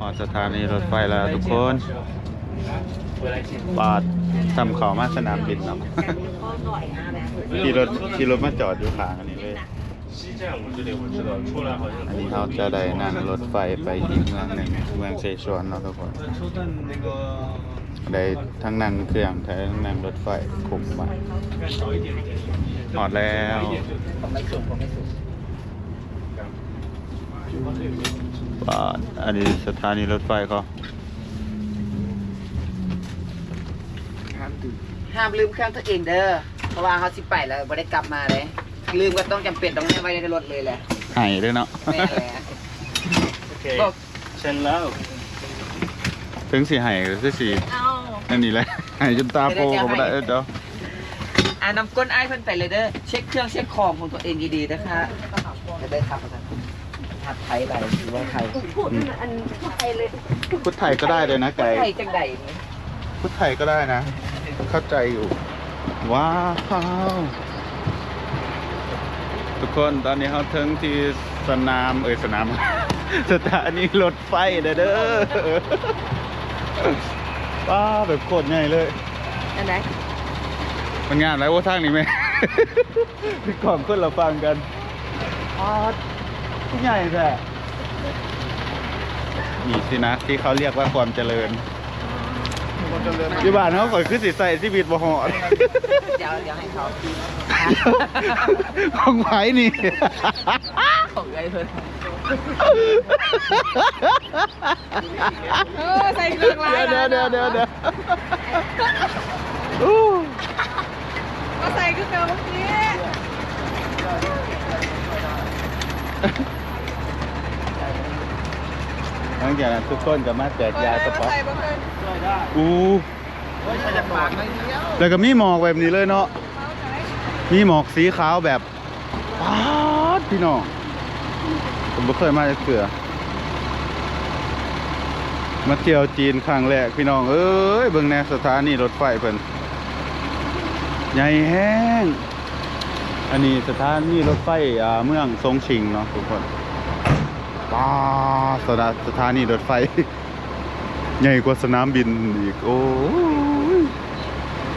ຮອດສະຖານີລົດໄຟແລ້ວທຸກຄົນ. ປາດ ຊ່ຳເຂົ້າມາສະໜາມບິນເນາະ. ຂີ່ລົດ ຂີ່ລົດມາຈອດຢູ່ຂ້າງອັນນີ້ເລີຍ. ອັນນີ້ເຮົາຈະໄດ້ນັ່ງລົດໄຟໄປອີກເມືອງໜຶ່ງ ເມືອງເຊຊວນເນາະທຸກຄົນ. ໄດ້ທັງນັ່ງເຄື່ອງ ທັງນັ່ງລົດໄຟ ຄຸ້ມມາກ. ຮອດແລ້ວ. ປາດ ອັນນີ້ສະຖານີລົດໄຟເຂົາ. ຫ້າມລືມເຄື່ອງຕົວເອງເດີ ເພາະວ່າເຮົາຊິໄປແລ້ວບໍ່ໄດ້ກັບມາເດ້. ລືມກໍຕ້ອງຈຳເປັນຕ້ອງແນບໄວ້ໃນລົດເລີຍແຫຼະ. ໃຫ້ເດີເນາະ. ແມ່ນແຫຼະ. ໂອເຄ ບອກ ເຊີນແລ້ວ. ເຖິງຊິໃຫ້ກໍຄືຊິ ເອົາ ອັນນີ້ແຫຼະ ໃຫ້ຈົນຕາໂປກໍບໍ່ໄດ້ເດີ. ອ່າ ນຳກົ້ນອ້າຍເພິ່ນໄປເລີຍເດີ. ເຊັກເຄື່ອງເຊັກຂອງຂອງຕົວເອງດີໆເດີຄ່ະ. ຈະໄດ້ຂັບ ຂັບໄທໄປ ຫຼືວ່າໄທ ອືມ ອັນໄທເລີຍ. ພຸດໄທກໍໄດ້ເລີຍນະໄກ. ໄທຈັ່ງໃດ? ພຸດໄທກໍໄດ້ນະ ເຂົ້າໃຈຢູ່. ວ້າວ ທຸກຄົນ ຕອນນີ້ເຮົາເຖິງທີ່ສະໜາມ ເອີຍ ສະໜາມ ສະຖານີລົດໄຟແລ້ວເດີ. ວ້າວ ແບບໂຄດໃຫຍ່ເລີຍ. ອັນໃດ? ມັນງາມຫຼາຍ. ໂອ້ ທາງນີ້ແມ່ນ ຄືກ້ອງຄົນລະຝັ່ງກັນ. ປາດ ຄືໃຫຍ່ແທ້. ນີ້ຊິນະ ທີ່ເຂົາຮຽກວ່າຄວາມຈະເລີນ. ຢູ່ບ້ານເຮົາຂ້ອຍຄືຊິໃຊ້ຊີວິດບໍ່ຮອດ. ດຽວ ດຽວໃຫ້ເຂົາ ຂອງໃຜນີ້? ຂອງເອື້ອຍເພິ່ນ. ເອີ ໃສ່ເຄື່ອງຫຼາຍ ດຽວ ດຽວ ດຽວ ດຽວ ດຽວ. ໂອ້ ມາໃສ່ຄືເກົ່າເມື່ອກີ້. ຫຼັງຈາກນັ້ນທຸກຄົນກໍມາແຈກຢາຍກະເປົາ. ອູ້ ແລ້ວກໍມີໝອກແບບນີ້ເລີຍເນາະ. ມີໝອກສີຂາວແບບ ປາດ ພີ່ນ້ອງ ຜົມບໍ່ເຄີຍມາຈັກເທື່ອ. ມາທ່ຽວຈີນຄັ້ງແລກ ພີ່ນ້ອງເອີຍ. ເບິ່ງແດ່ ສະຖານີລົດໄຟເພິ່ນໃຫຍ່ແຮງ. ອັນນີ້ສະຖານີລົດໄຟ ອ່າ ເມືອງຊົງຊິງເນາະທຸກຄົນ. ປາດ ສະຖາ ສະຖານີລົດໄຟ ໃຫຍ່ກວ່າສະໜາມບິນອີກ. ໂອ້ຍ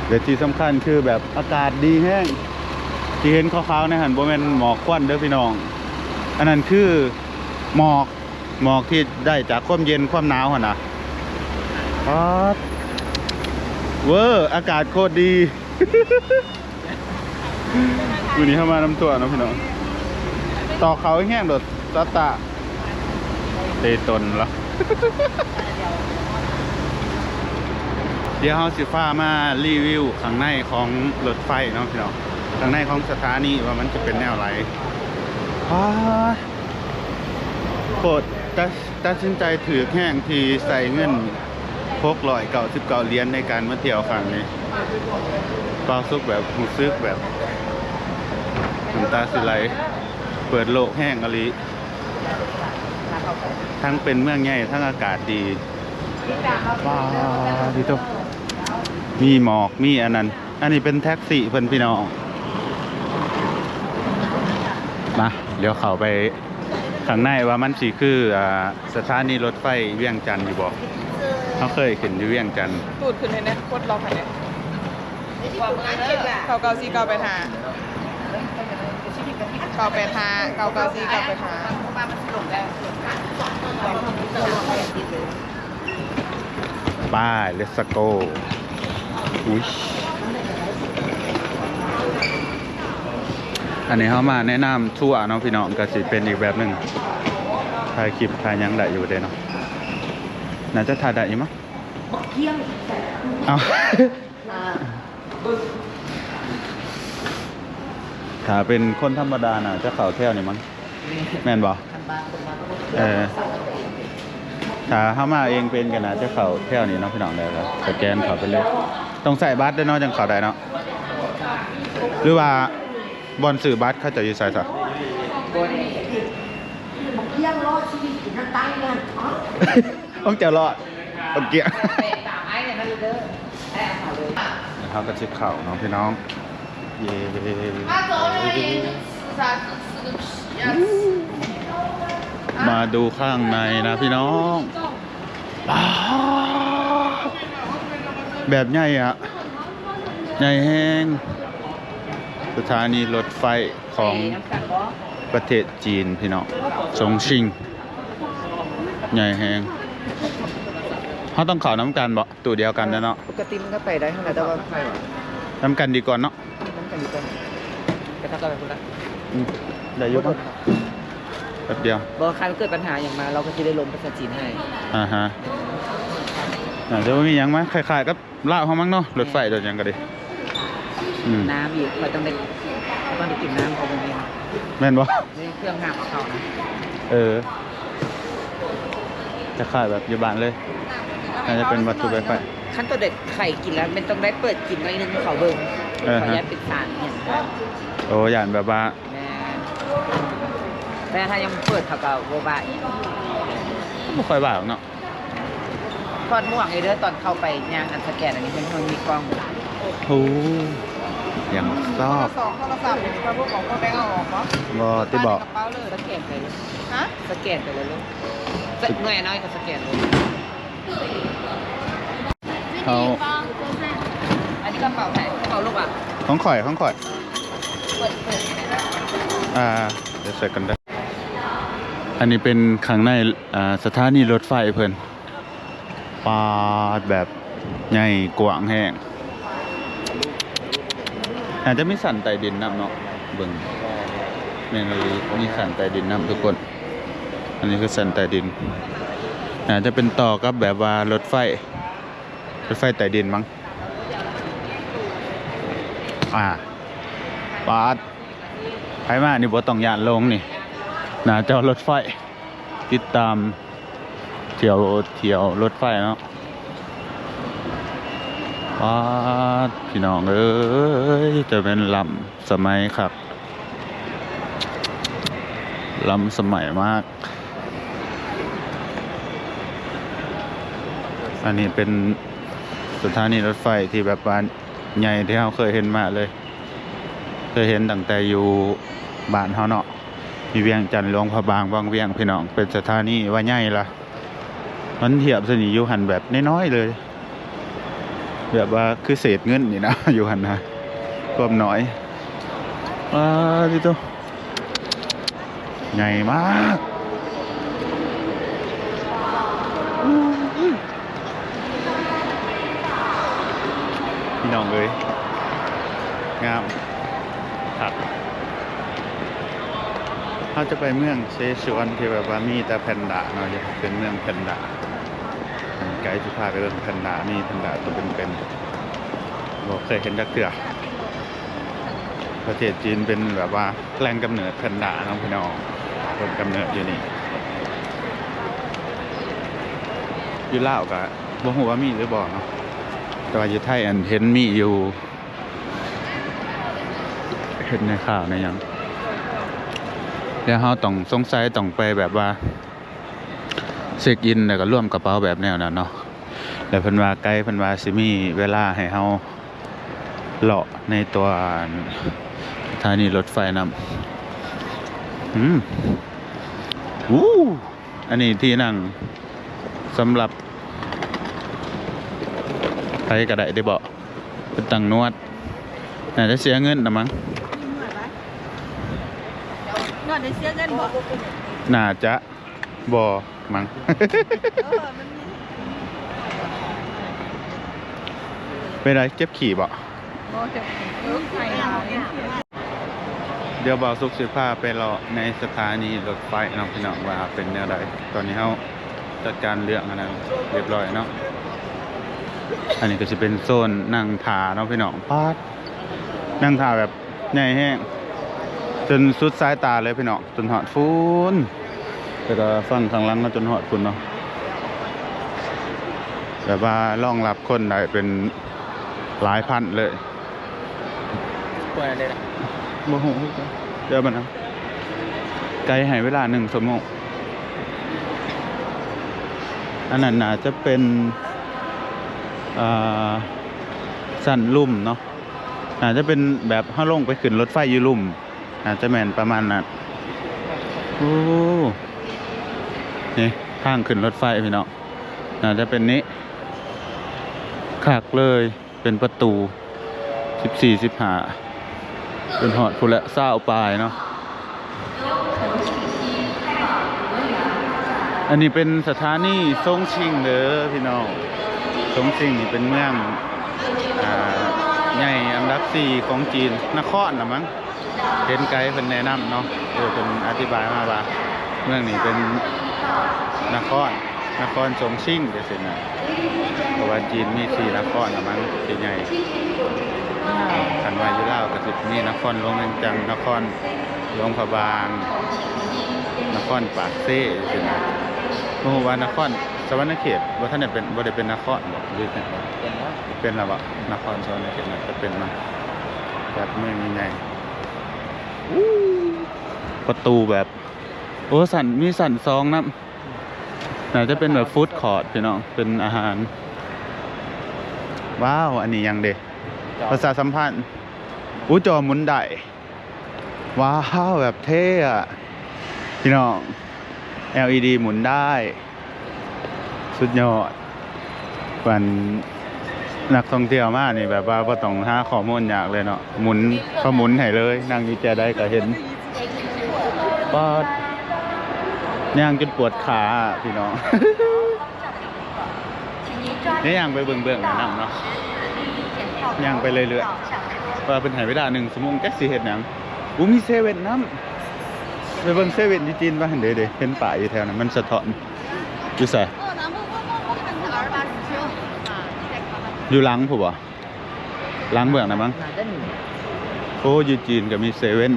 ແລະທີ່ສຳຄັນຄືແບບອາກາດດີແຮງ. ທີ່ເຫັນຂາວໆໃນຫັ້ນບໍ່ແມ່ນໝອກຄວັນເດີພີ່ນ້ອງ. ອັນນັ້ນຄືໝອກ ໝອກທີ່ໄດ້ຈາກຄວາມເຢັນຄວາມໜາວຫັ້ນນະ. ປາດ ເວີ ອາກາດໂຄດດີ. ມື້ນີ້ເຮົາມານຳທົວເນາະພີ່ນ້ອງ. ຕໍ່ເຂົ້າແຮງໂດດ ຕະຕະ ເຕຕົນລະ. ດຽວເຮົາຊິພາມາຣີວິວຂ້າງໃນຂອງລົດໄຟເນາະພີ່ນ້ອງ, ຂ້າງໃນຂອງສະຖານີວ່າມັນຈະເປັນແນວໃດ. ປາດ ໂຄດ ຕັດ ຕັດສິນໃຈຖືກແຮງທີ່ໃຊ້ເງິນ ຫົກຮ້ອຍເກົ້າສິບເກົ້າຫຼຽນໃນການມາທ່ຽວຄັ້ງນີ້. ຄວາມສຸກແບບ ຮູ້ສຶກແບບນ້ຳຕາຊິໄຫຼ, ເປີດໂລກແຮງອີ່ຫຼີ, ທັງເປັນເມືອງໃຫຍ່ ທັງອາກາດດີ. ປາດ ມີໝອກ ມີອັນນັ້ນ. ອັນນີ້ເປັນແທັກຊີເພິ່ນພີ່ນ້ອງ. ມາ ດຽວເຂົ້າໄປຂ້າງໃນວ່າມັນຊິຄື ອ່າ ສະຖານີລົດໄຟວຽງຈັນຢູ່ບໍ່? ເຮົາເຄີຍຂຶ້ນຢູ່ວຽງຈັນ. ຕູດຂຶ້ນໃຫ້ແດ່ ກົດລັອກໃຫ້ແດ່. ເກົ້າເກົ້າສີ່ເກົ້າແປດຫ້າ ເກົ້າແປດຫ້າ ເກົ້າເກົ້າສີ່ເກົ້າແປດຫ້າ. ໄປ ເລັດສະໂກ. ອຸ້ຍ ອັນນີ້ເຮົາມາແນະນຳທົວເນາະພີ່ນ້ອງ, ກໍຊິເປັນອີກແບບໜຶ່ງ, ຖ່າຍຄລິບຖ່າຍຫຍັງໄດ້ຢູ່ເດ້ເນາະ, ໜ້າຈະຖ່າຍໄດ້ຢູ່ມັ້ງ. ເອົ້າ ຖ້າເປັນຄົນທຳມະດາໜ້າຈະເຂົ້າແຖວນີ້ມັ້ງ. ແມ່ນບໍ່? ເອີ ຖ້າເຮົາມາເອງເປັນກໍໜ້າຈະເຂົ້າແຖວນີ້ເນາະພີ່ນ້ອງ, ແລ້ວກໍສະແກນເຂົ້າໄປເລີຍ. ຕ້ອງໃຊ້ບັດເດ້ເນາະ ຈັ່ງເຂົ້າໄດ້ເນາະ, ຫຼືວ່າບ່ອນຊື້ບັດເຂົາເຈົ້າຢູ່ໃສຊະ? ຂອງເຈົ້າລອດ ຂອງເຈົ້າ. ເຮົາກໍຊິເຂົ້າເນາະພີ່ນ້ອງ. ເຢ້ ມາດູຂ້າງໃນນະພີ່ນ້ອງ. ປາດ ແບບໃຫຍ່ອະ ໃຫຍ່ແຮງ. ສະຖານີລົດໄຟຂອງປະເທດຈີນ ພີ່ນ້ອງ ຊົງຊິງ ໃຫຍ່ແຮງ. ເຮົາຕ້ອງເຂົ້ານຳກັນບໍ່? ຕູ້ດຽວກັນແຫຼະເນາະ. ປົກກະຕິມັນກໍໄປໄດ້ຫັ້ນແຫຼະ ແຕ່ວ່ານຳກັນດີກວ່າເນາະ. ນຳກັນດີກວ່າ ກໍເທົ່າກັນໄປພຸ້ນລະ. ອືມ ໄດ້ຢູ່ ບໍ່ດົນດອກ ແປັບດຽວ. ບໍ່ ຄັນເກີດບັນຫາຫຍັງມາ ເຮົາກໍຊິໄດ້ລົງພາສາຈີນໃຫ້. ອາຮະ ອາ ແຕ່ວ່າມີຫຍັງມາຄ້າຍໆກັບລາວເຮົາມັ້ງເນາະ ລົດໄຟລົດຫຍັງກໍດີ. ອືມ ນ້ຳອີກ ຂ້ອຍຕ້ອງໄດ້ ຂ້ອຍຕ້ອງໄດ້ກິນນ້ຳເຂົາເບິ່ງເອງ. ແມ່ນບໍ່? ໃນເຄື່ອງຫາມເຂົານະ. ເອີ ຄ້າຍໆແບບຢູ່ບ້ານເລີຍ ໜ້າຈະເປັນວັດຖຸໄຟຟ້າ. ຄັນຕົວໃດໄຂ້ກິນແລ້ວ ແມ່ນຕ້ອງໄດ້ເປີດກິນໜ້ອຍໜຶ່ງໃຫ້ເຂົາເບິ່ງ. ເອີ ເຂົາຢ້ານເປັນສານອີ່ຫຍັງ. ໂອ້ ຢ້ານແບບວ່າ ແມ່ນ ແຕ່ຖ້າຍັງເປີດເຂົາກໍບໍ່ວ່າອີກ. ບໍ່ຄ່ອຍວ່າດອກເນາະ. ຖອດໝວກໃຫ້ເດີ້ ຕອນເຂົ້າໄປຍ່າງອັນສະແກນອັນນີ້ ເພິ່ນມີກ້ອງ. ໂອ້ ຢ່າງຊອບ. ໂທລະສັບ ໂທລະສັບ ພວກຂອງພວກແບງເອົາອອກບໍ່? ບໍ່ຕິບອກ. ໃສ່ກະເປົາເລີຍ ສະແກນໄປເລີຍ. ຮະ? ສະແກນໄປເລີຍລູກ. ສະ ໜ່ວຍນ້ອຍກໍສະແກນເລີຍ. ເອົາ ອັນນີ້ກະເປົາໃຜ? ກະເປົາລູກອະ? ຂອງຂ້ອຍ ຂອງຂ້ອຍ. ເປີດ ເປີດ ອ່າ ດຽວໃສ່ກັນເດີ້. ອັນນີ້ເປັນຂ້າງໃນ ອ່າ ສະຖານີລົດໄຟເພິ່ນ. ປາດ ແບບໃຫຍ່ກວ້າງແຮງ. ອາດຈະມີຊັ້ນໃຕ້ດິນນຳເນາະ ເບິ່ງ. ແມ່ນອີ່ຫຼີ ມີຊັ້ນໃຕ້ດິນນຳທຸກຄົນ. ອັນນີ້ຄືຊັ້ນໃຕ້ດິນ ອາດຈະເປັນຕໍ່ກັບແບບວ່າລົດໄຟ ລົດໄຟໃຕ້ດິນມັ້ງ. ອາ ປາດ ໃຜມານີ້ບໍ່ຕ້ອງຢ້ານລົງນີ້ ໜ້າຈອລົດໄຟ ຕິດຕາມ ທ່ຽວ ທ່ຽວລົດໄຟເນາະ. ປາດ ພີ່ນ້ອງເອີຍ ຈະແມ່ນລ້ຳສະໄໝຄັກ ລ້ຳສະໄໝມາກ. ອັນນີ້ເປັນສະຖານີລົດໄຟທີ່ແບບວ່າໃຫຍ່ທີ່ເຮົາເຄີຍເຫັນມາເລີຍ. ເຄີຍເຫັນຕັ້ງແຕ່ຢູ່ບ້ານເຮົາເນາະ ຢູ່ວຽງຈັນ ຫຼວງພະບາງ ວັງວຽງ ພີ່ນ້ອງ. ເປັນສະຖານີວ່າໃຫຍ່ລະ ມັນທຽບໃສ່ນີ້ຢູ່ຫັ້ນແບບນ້ອຍໆເລີຍ ແບບວ່າຄືເສດເງິນນີ້ນະ ຢູ່ຫັ້ນນະ ຄວາມນ້ອຍ. ປາດຕິໂຕ ໃຫຍ່ມາກ. ພີ່ນ້ອງເອີຍ ງາມຄັກ. ເຮົາຈະໄປເມືອງເຊຊວນທີ່ແບບວ່າມີແຕ່ແພນດາເນາະ ເປັນເມືອງແພນດາ. ໄກຊິພາໄປເບິ່ງແພນດາ ມີແພນດາຕົວເປັນໆ ບໍ່ເຄີຍເຫັນຈັກເທື່ອ. ປະເທດຈີນເປັນແບບວ່າແຫຼ່ງກຳເນີດແພນດາເນາະພີ່ນ້ອງ ຕົ້ນກຳເນີດຢູ່ນີ້. ຢູ່ລາວກະບໍ່ຮູ້ວ່າມີຫຼືບໍ່ເນາະ ແຕ່ວ່າຢູ່ໄທອັນເຫັນມີຢູ່. ເຫັນໃນຂ່າວໃນຫຍັງ ແລ້ວເຮົາຕ້ອງ ສົງໄສຕ້ອງໄປແບບວ່າ ເຊັກອິນ ແລ້ວກໍລວມກະເປົາແບບແນວນັ້ນເນາະ. ແລ້ວເພິ່ນວ່າໄກ ເພິ່ນວ່າຊິມີເວລາໃຫ້ເຮົາເລາະໃນຕົວສະຖານີລົດໄຟນຳ. ອືມ ອູ້ ອັນນີ້ທີ່ນັ່ງສຳລັບໃຜກໍໄດ້ເດ້ເບາະ ເປັນຕັ້ງນວດ. ໜ້າຈະເສຍເງິນລະມັງ. ນວດໄດ້ເສຍເງິນບໍ່? ໜ້າຈະ ບໍ່ມັງ. ເອີ ມັນມີ ເປັນໃດ ເຈັບຂີ້ບໍ່? ບໍ່ເຈັບຂີ້ ເອີ ໄຂ້ຫຼາຍ. ດຽວບ່າວສຸກຊິພາໄປເລາະໃນສະຖານີລົດໄຟເນາະພີ່ນ້ອງ ວ່າເປັນແນວໃດ. ຕອນນີ້ເຮົາຈັດການເລື່ອງອັນນັ້ນຮຽບຮ້ອຍເນາະ. ອັນນີ້ກໍຊິເປັນໂຊນນັ່ງຖ້າເນາະພີ່ນ້ອງ. ປາດ ນັ່ງຖ້າແບບໃຫຍ່ແຮງ ຈົນສຸດສາຍຕາເລີຍພີ່ນ້ອງ ຈົນຮອດພຸ້ນ ແລ້ວກໍຝັ່ງຂ້າງຫຼັງເນາະ ຈົນຮອດພຸ້ນເນາະ. ແບບວ່າລອງຮັບຄົນໄດ້ເປັນຫຼາຍພັນເລີຍ. ບໍ່ຮູ້ຄືກັນ ດຽວບັດນະ ໄກໃຫ້ເວລາໜຶ່ງຊົ່ວໂມງ. ອັນນັ້ນໜ້າຈະເປັນ ເອີ ຊັ້ນລຸ່ມເນາະ. ໜ້າຈະເປັນແບບເຮົາລົງໄປຂຶ້ນລົດໄຟຢູ່ລຸ່ມ ໜ້າຈະແມ່ນປະມານນັ້ນ. ໂອ້ ນີ້ທາງຂຶ້ນລົດໄຟພີ່ນ້ອງ. ໜ້າຈະເປັນນີ້ ຄັກເລີຍ ເປັນປະຕູ ສິບສີ່ ສິບຫ້າ ຈົນຮອດພຸ້ນແຫຼະ ຊາວປາຍເນາະ. ອັນນີ້ເປັນສະຖານີຊົງຊິງເດີພີ່ນ້ອງ. ຊົງຊິງນີ້ເປັນເມືອງ ອ່າ ໃຫຍ່ອັນດັບສີ່ຂອງຈີນ ນະຄອນລະມັງ. ເຫັນໄກເພິ່ນແນະນຳເນາະ ເອີ ເພິ່ນອະທິບາຍມາວ່າເມືອງນີ້ເປັນນະຄອນ ນະຄອນຊົງຊິງຈັ່ງຊີ້ນະ ເພາະວ່າຈີນມີສີ່ນະຄອນລະມັງທີ່ໃຫຍ່. ຄັນວ່າຢູ່ລາວກໍຊິມີນະຄອນຫຼວງວຽງຈັນ, ນະຄອນຫຼວງພະບາງ, ນະຄອນປາກເຊຈັ່ງຊີ້ນະ. ບໍ່ຮູ້ວ່ານະຄອນສະຫວັນນະເຂດບໍ່ທັນໄດ້ເປັນ ບໍ່ໄດ້ເປັນນະຄອນບໍ ຫຼືເປັນແລ້ວ? ເປັນແລ້ວບໍ? ນະຄອນສະຫວັນນະເຂດໜ້າຈະເປັນນະ ແບບເມືອງໃຫຍ່ໆ. ປະຕູແບບ ໂອ້ ຊັ້ນ ມີຊັ້ນສອງນຳ. ໜ້າຈະເປັນແບບຟູດຄອດພີ່ນ້ອງ ເປັນອາຫານ. ວ້າວ ອັນນີ້ຫຍັງເດ? ປະຊາສຳພັນ. ໂອ້ ຈໍໝູນໄດ້. ວ້າວ ແບບເທ່ອະພີ່ນ້ອງ ແອລອີດີໝູນໄດ້. ສຸດຍອດ. ອັນນັກທ່ອງທ່ຽວມານີ້ແບບວ່າບໍ່ຕ້ອງຫາຂໍ້ມູນຍາກເລີຍເນາະ ໝູນ ເຂົາໝູນໃຫ້ເລີຍ ນັ່ງຢູ່ແຈໃດກໍເຫັນ. ປາດ ຍ່າງຈົນປວດຂາພີ່ນ້ອງ. ດຽວຍ່າງໄປເບິ່ງເບື້ອງໜ້ານຳເນາະ ຍ່າງໄປເລື້ອຍໆ ວ່າເພິ່ນໃຫ້ເວລາໜຶ່ງຊົ່ວໂມງ ຈັກຊິເຮັດຫຍັງ. ໂອ້ ມີເຊເວັ່ນນຳ. ໄປເບິ່ງເຊເວັ່ນຢູ່ຈີນວ່າຫັ້ນເດ ເດ ເຫັນປ້າຍຢູ່ແຖວນັ້ນ ມັນສະທ້ອນ. ຢູ່ໃສ? ຢູ່ຫຼັງພຸ້ນບໍ? ຫຼັງເບື້ອງນະມັງ. ໂອ້ ຢູ່ຈີນກໍມີເຊເວັ່ນ.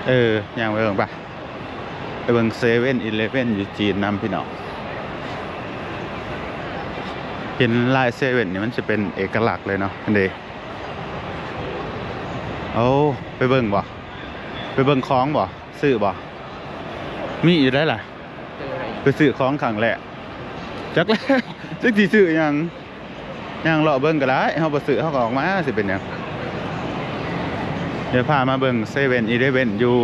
ເອີ ຍ່າງໄປເບິ່ງປະ ໄປເບິ່ງເຊເວັ່ນອີເລເວັ່ນຢູ່ຈີນນຳພີ່ນ້ອງ. ເຫັນລາຍເຊເວັ່ນນີ້ມັນຊິເປັນເອກະລັກເລີຍເນາະ ເຫັນເດ. ໂອ້ ໄປເບິ່ງບໍ? ໄປເບິ່ງຂອງບໍ? ຊື້ບໍ? ມີຢູ່ໃດລະ. ໄປຊື້ຂອງຄັ້ງແລກ ຈັກແລ້ວ ຈັກຊິຊື້ຫຍັງ. ຍ່າງເລາະເບິ່ງກໍໄດ້ ເຮົາບໍ່ຊື້ເຮົາກໍອອກມາ ຊິເປັນຫຍັງ. ດຽວພາມາເບິ່ງເຊເວັ່ນອີເລເວັ່ນຢູ່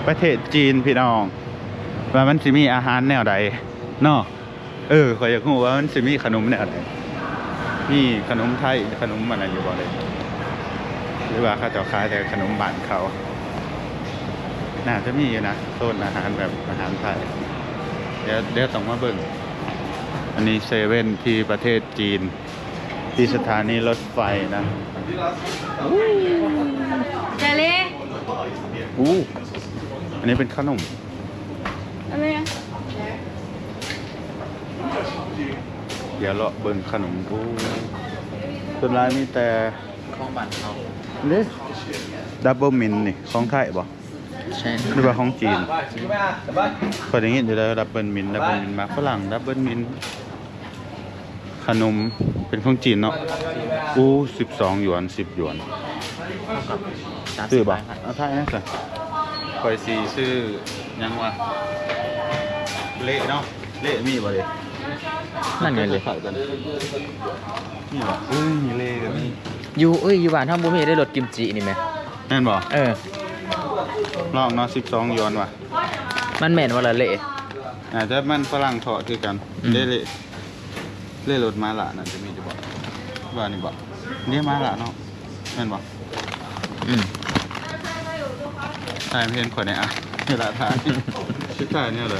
ປະເທດຈີນພີ່ນ້ອງ ວ່າມັນຊິມີອາຫານແນວໃດເນາະ. ເອີ ຂ້ອຍຢາກຮູ້ວ່າມັນຊິມີຂະໜົມແນວໃດ ມີຂະໜົມໄທ ຂະໜົມອັນນັ້ນຢູ່ບໍ່ເດ ຫຼືວ່າເຂົາເຈົ້າຂາຍແຕ່ຂະໜົມບ້ານເຂົາ? ໜ້າຈະມີຢູ່ນະ ໂຊນອາຫານແບບອາຫານໄທ. ດຽວ ດຽວຕ້ອງມາເບິ່ງ. ອັນນີ້ເຊເວັ່ນທີ່ປະເທດຈີນ ທີ່ສະຖານີລົດໄຟນະ. ເຈເລ ອູ້ ອັນນີ້ເປັນຂະໜົມ ອັນນີ້ ດຽວເລາະເບິ່ງຂະໜົມ. ໂອ້ ສ່ວນຫຼາຍມີແຕ່ຂອງບ້ານເຮົາເດ້. ດັບເບິນມິນນີ້ຂອງໄທບໍ? ໃຊ່. ຫຼືວ່າຂອງຈີນ? ຂ້ອຍໄດ້ຍິນຢູ່ແລ້ວ ດັບເບິນມິນ ດັບເບິນມິນໝາກຝຣັ່ງ ດັບເບິນມິນ. ຂະໜົມເປັນຂອງຈີນເນາະ. ອູ້ ສິບສອງຢວນ ສິບຢວນ ເທົ່າກັບສາມສິບ ຊື້ບໍ່? ບາດ. ເອົາຖ່າຍໃຫ້ຊັ້ນ ຂ້ອຍຊິຊື້ຫຍັງວະ? ເລະເນາະ ເລະມີບໍ່ເດ? ນັ້ນໄງເລະ ຄ້າຍໆກັນ ມີບໍ່? ເອີຍ ມີເລະກໍມີ. ຢູ່ ເອີຍ ຢູ່ບ້ານເຮົາບໍ່ມີເດ້ ລົດກິມຈິນີ້ແໝ່. ແມ່ນບໍ່? ເອີ ລອງເນາະ ສິບສອງຢວນວ່ະ. ມັນແມ່ນບໍ່ລະເລະ? ອາດຈະແມ່ນຝຣັ່ງທອດຄືກັນ. ອືມ ເລະ ເລະ ເລະລົດມາລະນັ້ນຈະມີຢູ່ບໍ່? ວ່ານີ້ບໍ່? ນີ້ມາລະເນາະ ແມ່ນບໍ່? ອືມ ຖ່າຍໃຫ້ເຫັນຂ້ອຍແດ່ອະ ເວລາຖ່າຍ ຊິຖ່າຍແນວໃດ?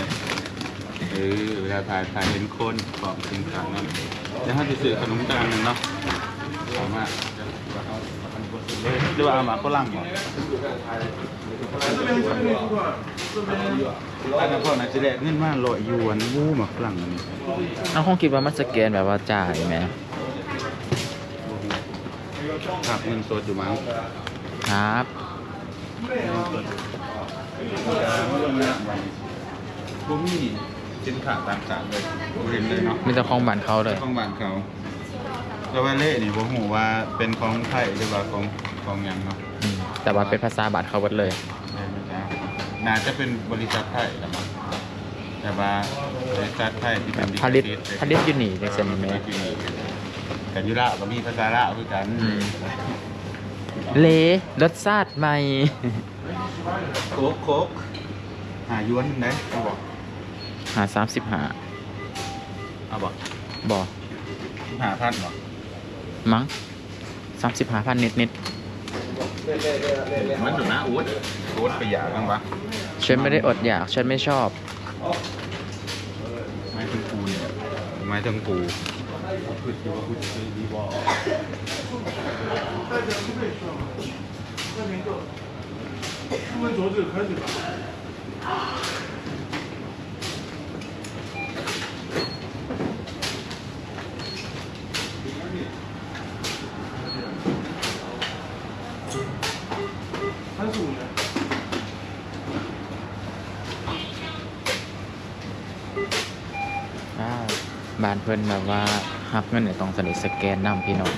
ເອີ ເວລາຖ່າຍ ຖ່າຍເຫັນຄົນຂອງສິນຄ້ານັ້ນ. ດຽວເຮົາຊິຊື້ຂະໜົມຈັກອັນໜຶ່ງເນາະ ເອົາມາ ຫຼືວ່າເອົາໝາກຝຣັ່ງບໍ? ອັນນັ້ນພໍ່ໜ້າຈະແລກເງິນມາຮ້ອຍຢວນ. ໂອ້ ໝາກຝຣັ່ງອັນນີ້ ເຮົາຄົງຄິດວ່າມັນສະແກນແບບວ່າຈ່າຍແໝ່. ຮັບເງິນສົດຢູ່ມັ້ງ. ຄັບ ບໍ່ມີສິນຄ້າຕ່າງຊາດເລີຍ ບໍ່ເຫັນເລີຍເນາະ ມີແຕ່ຂອງບ້ານເຂົາເລີຍ ຂອງບ້ານເຂົາ. ແຕ່ວ່າເລະນີ້ບໍ່ຮູ້ວ່າເປັນຂອງໄທ ຫຼືວ່າຂອງ ຂອງຫຍັງເນາະ. ອືມ ແຕ່ວ່າເປັນພາສາບ້ານເຂົາເບິດເລີຍ. ເອີ ໜ້າຈະເປັນບໍລິສັດໄທລະມັ້ງ ແບບວ່າບໍລິສັດໄທທີ່ເປັນ ຜະລິດ ຜະລິດຢູ່ນີ້ຈັ່ງຊີ້ແມ່ນ. ແຕ່ຢູ່ລາວກໍມີພາສາລາວຄືກັນ. ອືມ ເລ ລົດຊາດໃໝ່ ໂຄກ ໂຄກ ຫ້າຢວນໄດ໋ ເອົາບໍ່? ຫາ ສາມສິບຫ້າ. ບໍ່? ບໍ່. ສິບຫ້າພັນບໍ່? ມັງ ສາມສິບຫ້າພັນນິດໆ. ມັນຢູ່ນະ ໂອດ ໂອດໄປຢາກນຳວະ. ฉันไม่ได้อดอยาก ฉันไม่ชอบ. ໝາຍເຖິງກູນີ້ແຫຼະ ໝາຍເຖິງກູ. ອ້າວ ບ້ານເພິ່ນແບບວ່າຮັບເງິນນີ້ຕ້ອງສະເດັດສະແກນນຳພີ່ນ້ອງ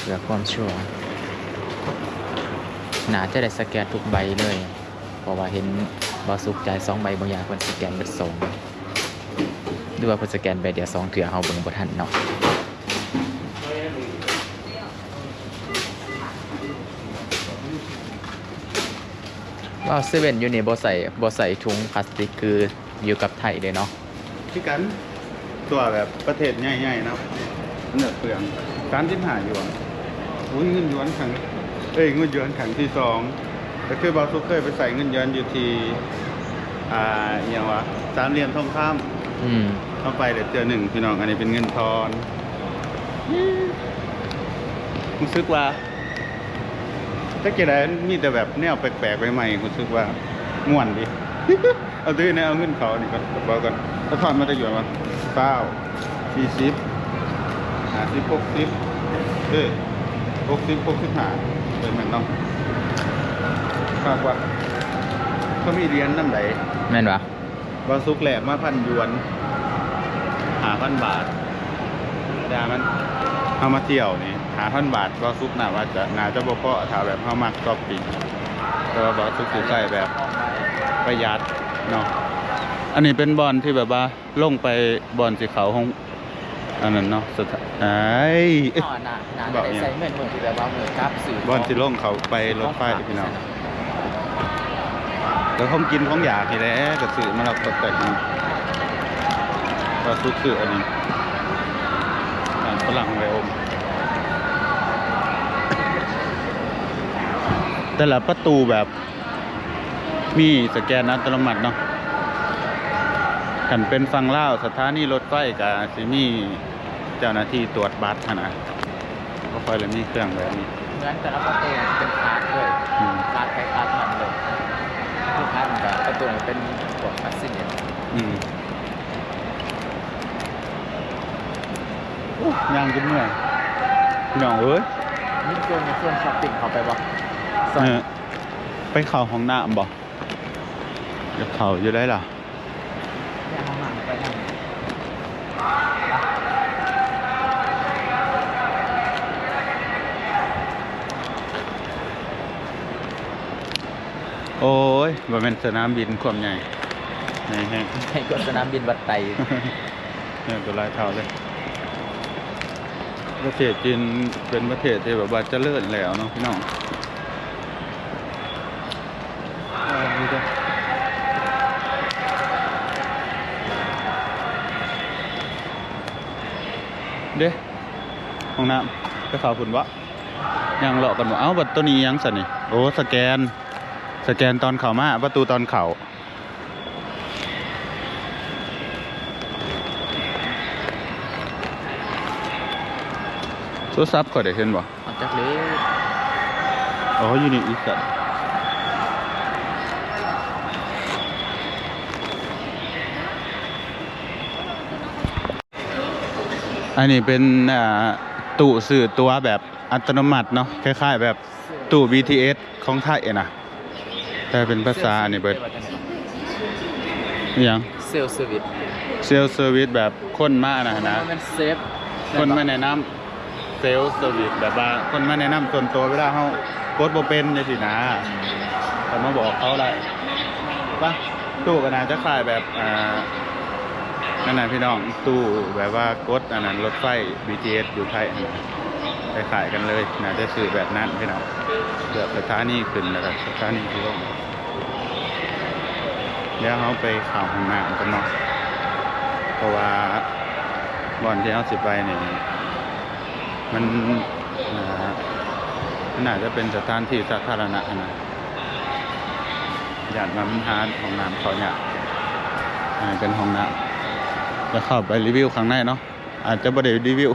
ເພື່ອຄວາມຊົວ. ໜ້າຈະໄດ້ສະແກນທຸກໃບເລີຍ ເພາະວ່າເຫັນບ່າວສຸກຈ່າຍສອງໃບ ບາງຢ່າງເພິ່ນສະແກນເບິດສອງ ຫຼືວ່າເພິ່ນສະແກນໃບດຽວສອງເທື່ອ ເຮົາເບິ່ງບໍ່ທັນເນາະ. ວ້າວ ເຊເວັນຢູ່ນີ້ບໍ່ໃສ່ ບໍ່ໃສ່ຖົງພລາສຕິກຄືຢູ່ກັບໄທເດ້ເນາະ. ຄືກັນ ຕົວແບບປະເທດໃຫຍ່ໆເນາະ ມັນຈະເປືອງ. ສາມສິບຫ້າຢວນ. ໂອ້ຍ ເງິນຢວນຄັ້ງ ເອີຍ ເງິນຢວນຄັ້ງທີສອງ ກໍຄືບ່າວສຸກເຄີຍໄປໃສ່ເງິນຢວນຢູ່ທີ່ ອ່າ ອີ່ຫຍັງວະ ສາມຫຼ່ຽມທອງຄຳ. ອືມ ເຮົາໄປແລ້ວເທື່ອໜຶ່ງພີ່ນ້ອງ ອັນນີ້ເປັນເງິນທອນ. ຮູ້ສຶກວ່າ ຈັກຈັ່ງໃດ ມັນມີແຕ່ແບບແນວແປກໆໃໝ່ໆ ຮູ້ສຶກວ່າມ່ວນດີ. ເອົາ ຖືແນ່ ເອົາເງິນເຂົ້ານີ້ກ່ອນ ກະເປົາກ່ອນ. ສະທ້ອນມາແຕ່ຢວນວະ ຊາວ ສີ່ສິບ ຫ້າສິບ ຫົກສິບ ເອີ ຫົກສິບ ຫົກສິບຫ້າ ເອີ ແມ່ນເນາະ. ຄາດວ່າເຂົາມີຫຼຽນນຳໃດ ແມ່ນຫວາ? ບ່າວສຸກແລກມາພັນຢວນ ຫ້າພັນບາດ. ແຕ່ມັນ ເຮົາມາທ່ຽວນີ້ ຫ້າພັນບາດ ບ່າວສຸກໜ້າວ່າຈະ ໜ້າຈະບໍ່ພໍ ຖ້າແບບເຮົາມັກຊັອບປິງ. ແຕ່ວ່າບ່າວສຸກຊິໃຊ້ແບບປະຢັດເນາະ. ອັນນີ້ເປັນບ່ອນທີ່ແບບວ່າລົງໄປບ່ອນຊິເຂົ້າໂຮງ ອັນນັ້ນເນາະ ສຸດທ້າຍ ເອີຍ ເຮົາອະນາ ໜ້າຈະໄດ້ໃຊ້ເງິນມື້ທີ່ແບບວ່າມື້ກັບຊື້ ບ່ອນຊິລົງເຂົ້າໄປລົດໄຟພີ່ນ້ອງ. ແລ້ວຂອງກິນຂອງຢາກນີ້ແຫຼະ ກໍຊື້ມາລັກຕັກແຕັກ ກໍຊື້ ຊື້ອັນນີ້ ອັນຝຣັ່ງໄວໂອມ. ແຕ່ລະປະຕູແບບມີສະແກນອັດຕະໂນມັດເນາະ. ຄັນເປັນຝັ່ງລາວ ສະຖານີລົດໄຟກໍຊິມີເຈົ້າໜ້າທີ່ຕວດບັດຫັ້ນນະ. ບໍ່ຄ່ອຍໄດ້ມີເຄື່ອງແບບນີ້. ເໝືອນແຕ່ລະປະຕູເປັນຄາດເລີຍ. ອືມ ຄາດໃຜຄາດມັນເລີຍ. ຄືຄາດມັນກະປະຕູເປັນພວກອັດສະເໜດ. ອືມ ໂອ້ ຍ່າງຈົນເມື່ອຍ ພີ່ນ້ອງເອີຍ. ມີສ່ວນ ມີສ່ວນຊັອບປິງເຂົ້າໄປບໍ່? ເອີ ໄປເຂົ້າຫ້ອງນ້ຳບໍ່? ຢາກເຂົ້າຢູ່ໃດ໋ລະ. ໂອ້ຍ ບໍ່ແມ່ນສະໜາມບິນຄວາມໃຫຍ່ ໃຫຍ່ແຮງ ໃຫຍ່ກວ່າສະໜາມບິນວັດໄຕ. ໃຫຍ່ກວ່າຫຼາຍເທົ່າເລີຍ. ປະເທດຈີນເປັນປະເທດທີ່ແບບວ່າຈະເລີນແລ້ວເນາະ ພີ່ນ້ອງ. ເດ້ ຫ້ອງນ້ຳ ໄປເຂົ້າພຸ້ນເບາະ? ຍ່າງເລາະກັນເບາະ? ເອົ້າ ບັດໂຕນີ້ອີ່ຫຍັງຊັ້ນນີ້? ໂອ້ ສະແກນ ສະແກນຕອນເຂົ້າມາ ປະຕູຕອນເຂົ້າ. ໂທລະສັບຂ້ອຍໄດ້ເຫັນບໍ່? ເອົາ ຈັກເລີຍ. ອໍ ຢູ່ນີ້ອີກຊັ້ນ. ອັນນີ້ເປັນ ອ່າ ຕູ້ຊື້ຕົ໋ວແບບອັດຕະໂນມັດເນາະ ຄ້າຍໆແບບຕູ້ບີທີເອສຂອງໄທຫັ້ນນະ. ແຕ່ເປັນພາສາອັນນີ້ເບິດ. ອີ່ຫຍັງ? ເຊວເຊີວິດ ເຊວເຊີວິດແບບຄົນມາອັນນັ້ນນະ ບໍ່ແມ່ນເຊຟ ຄົນມາແນະນຳ ເຊວເຊີວິດ ແບບວ່າຄົນມາແນະນຳສ່ວນຕົວ ເວລາເຮົາກົດບໍ່ເປັນຈັ່ງຊີ້ນະ ກໍມາບອກເຂົາໄດ້. ປະ ຕູ້ກໍໜ້າຈະຄ້າຍແບບ ອ່າ ນັ້ນນະພີ່ນ້ອງ ຕູ້ແບບວ່າກົດອັນນັ້ນ ລົດໄຟ ບີທີເອສ ຢູ່ໄທຫັ້ນນະ ຄ້າຍໆກັນເລີຍ. ໜ້າຈະຊື້ແບບນັ້ນພີ່ນ້ອງ ເລືອກສະຖານີຂຶ້ນ ແລ້ວກໍສະຖານີທີ່ລົງ. ດຽວເຮົາໄປເຂົ້າຫ້ອງນ້ຳກັນເນາະ. ເພາະວ່າບ່ອນທີ່ເຮົາຊິໄປນີ້ ມັນ ອ່າ ມັນໜ້າຈະເປັນສະຖານທີ່ສາທາລະນະຫັ້ນນະ ຢ້ານວ່າມັນຫາຫ້ອງນ້ຳເຂົ້າຍາກ. ອັນນີ້ເປັນຫ້ອງນ້ຳ ຈະເຂົ້າໄປຣີວິວຂ້າງໃນເນາະ ອາດຈະບໍ່ໄດ້ຣີວິວ